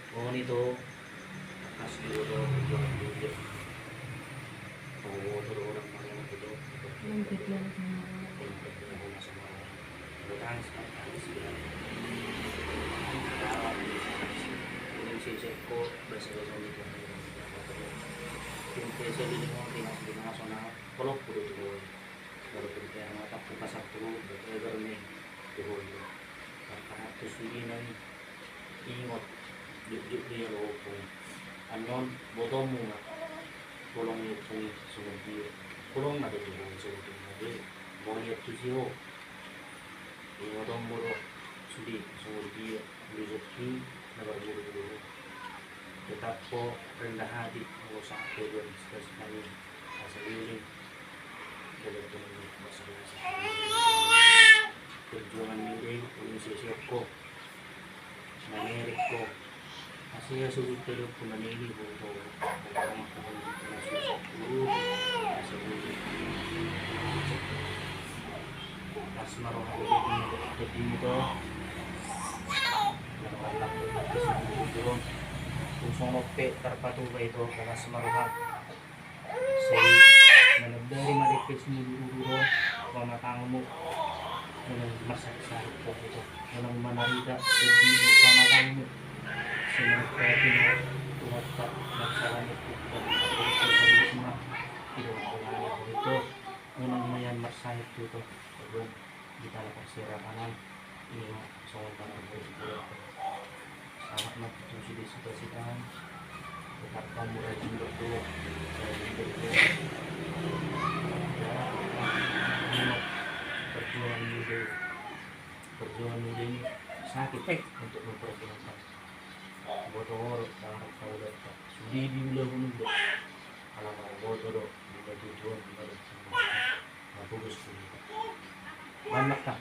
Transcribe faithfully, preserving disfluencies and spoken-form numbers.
Songon i do, tangkas do, do, do, do, do. Paboto do orang marana tu do. Nang tetiang sama. Tangkas, tangkas, ya. Tangkas, tangkas. Ini sih, sih, kok, bahasa, bahasa ini, kok. Tim P S L ini mau tim nasional, kalau kudu tu. Walaupun pe na tangkas tu pasar tu, berarti egar ni tu. Parkahat tu sude nang ingot, jukjuk dia lo opung. Annon botomu ma. Holong ni opung songon dia. Holong na do tu songon dia. Jadi, mau lihat tu si ho. Ingotonmu do sude songon dia. Rezeki na marburu-buru. Tetap ho rendah hati, molo sahat pe dua sita-sita ni asa liling. Perjuangan ni Uda i, unang sia-sia ho. Mangerek ho. Asa ia suruh pe do, unang ini ho, ho. Las ma roha Uda i, Uda i do. Las ma roha Uda i. Tung songon on pe tarpatupa i do, las ma roha. Sai manandari ma dengke simudurudur on pamatangmu. Unang marsahit-sahit ho, ho. Unang manarida di pamatangmu. Sai manandari ma Tuhanta, marsahit tu Tuhanta, marsahit tu Tuhanta. Unang ma nian marsahit tu ho, ho. Di tano parserahan an, ima songon tano parserahan. Selamat ma tu sude sita-sita an. Tetap hamu rajin berdoa, rajin berdoa. Ya, ima perjuangan ni Uda i, perjuangan ni Uda i, sakit untuk memperjuangkan. Boto ho do, tarhadap Uda i. Sude diulahon Uda. Ala marboto do, di tujuan, di tujuan. Bagus tu. Mantap.